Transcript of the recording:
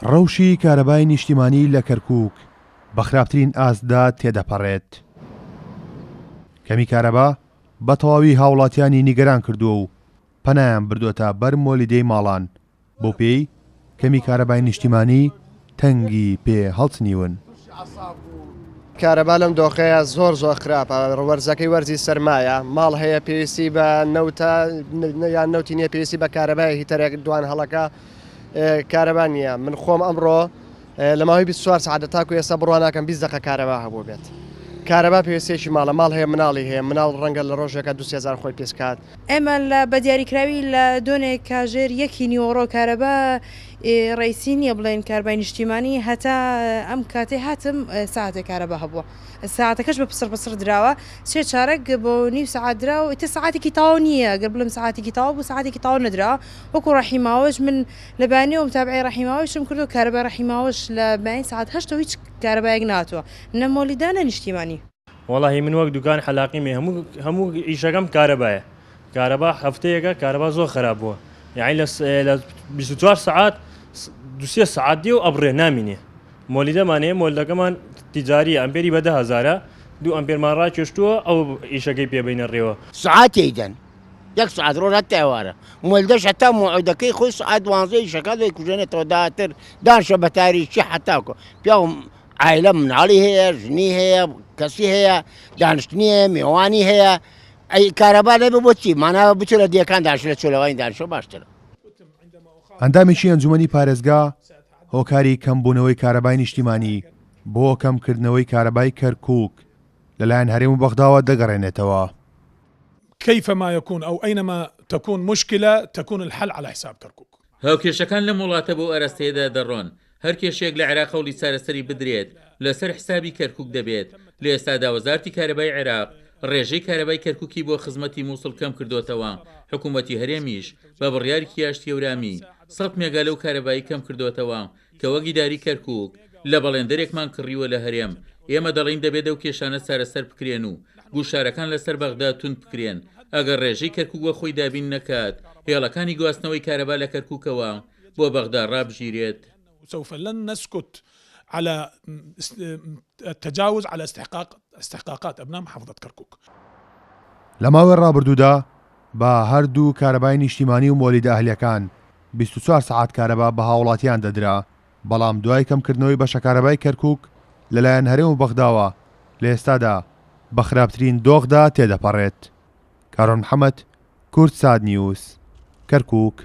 ڕەوشی کارەبای نیشتیمانی لە کەرکووک بە خراپترین ئاستدا تێدەپەڕێت. کەمی کارەبا بە تەواوی هاوڵاتیانی نیگەران کردووە و پەنایان بردووەتە بەر مۆلیدەی ماڵان، بەو پێیەی کەمی کارەبای نیشتیمانی تەنگی پێ هەڵچنیون. کارەبا لەم دۆخەیە زۆر زۆر خراپە، وەرزەکەی وەرزی سەرمایە، ماڵ هەیە پێویستی بە نەوتە یان نەوتی نییە پێویستی بە کارەبایە هیتەرێک دوان هەڵەکە کارەبا نییە من خۆم ئەمڕۆ لە ماوەی 24 سەعاتدا تاکو ئێستا بڕوا ناکەم 20 دەقە کارەبا هەبوو بێت کارەبا پێویستێکی ماڵە ماڵ هەیە مناڵی هەیە مناڵ ڕەنگە لە ڕۆژێکە دو سێزار خۆی پێسکات ئێمە لە بە دیاریکراوی لە دۆنێ کاژێر یەکی نیوەڕۆ کارەبا ڕئیسی نییە بڵێن کاربای نیشتیمانی هەتا ئەم کاتەی هاتم ساعتێک کارەبا هەبووە ساعتەکەش بە پسڕ پسڕ دراوە سێ چارەک بۆ نیو سەعات درا و ئیتر سەعاتێکی تەواو نییە گەر بڵێم سەعاتێکی تەواو بوو سەعاتێکی تەواو نەدرا وەکو ڕەحیماوەش من لە بەیانیەوە متابعەی ڕەحیماوەیشم کردو کارەبای ڕەحیماوەش لە بەیانی سەعات هەشتەوە هیچ کارەبایەک نەهاتووە نە مۆلیدە نە نیشتیمانی. وەڵاهی من وەک دوکان حەلاقیمێ هەموو هەموو ئیشەکەم کارەبایە کارەبا هەفتەیەکە کارەبا زۆر خراپ بووە یعنی لە لە 24 سەعات دو سێ سەعات دێ و ئەبڕێ نامینێ مۆلیدەمان هەیە مۆلدەکەمان تیجاریە ئەمپێری بە دە هەزارە دوو ئەمپێرمان ڕاکێشتووە ئەو ئیشەکەی پێ بینە ڕێوە. سەعات تێیدەن یەک سەعات ڕۆژ هەتا ئێوارە مۆلدەش هەتا موعودەکەی خۆی سەعات دوانزە ئیشەکە دەیکوژێنێتەوە داتر دانشە بە تاریکی حەتاکۆ پیاو عایلە مناڵی هەیە ژنی هەیە کەسی هەیە دانیشتنی هەیە مێوانی هەیە ئەی کارەبا نەبێ بۆچی مانا بچۆ لە دێکان دانیشە لە چۆلەوانی دانیشە باشترە. ئەندامێکی ئەنجومەنی پارێزگا هۆکاری کەمبوونەوەی کارەبای نیشتیمانی بۆ کەمکردنەوەی کارەبای کەرکوک لەلایەن هەرێم و بەغداوە دەگەڕێنێتەوە. کیفما یکون او اینما تکون مشکلە تکون الحل علی حساب کرکوک. هاوکێشەکان لەم وڵاتە بەو ئاراستەیەدا دەڕۆن، هەر کێشەیەک لە عێراق هەوڵی چارەسەری بدرێت، لەسەر حسابی کەرکوک دەبێت، لە ئێستادا وەزارتی کارەبای عێراق ڕێژەی کارەبای کەرکوکی بۆ خزمەتی موسڵ کەمکردۆتەوە، حکومەتی هەرێمیش بە بڕیاری کیاش تێورامی سەد مێگا لەو کارەبای کەمکردۆتەوە کە وەک ئیداری کەرکوک لە بەڵێندەرێکمان کڕیوە لە هەرێم، ئێمە دەڵێین دەبێت ئەو کێشانە چارەسەر بکرێن و گوشارەکان لەسەر بەغدا توند بکرێن، ئەگەر ڕێژەی کەرکوک وەک خۆی دابین نەکات، هێڵەکانی گواستنەوەی کارەبا لە کەرکوکەوە بۆ بەغدا ڕابگیرێت. سوف لن نسکت علی التجاوز علی استحقاق استحقاقات ابناء محافظە کرکوک. لە ماوەی ڕابردوودا بە هەردوو کارەبای نیشتیمانی و مۆلیدە ئەهلیەکان 24 سەعات کارەبا بە هاوڵاتیان دەدرا، بەڵام دوای کەمکردنەوەی بەشەکارەبای کەرکوک لەلایەن هەرێم و بەغداوە لە ئێستادا بە خراپترین دۆخدا تێدەپەڕێت. کارۆن محەمەد، کوردسات نیوز، کەرکوک.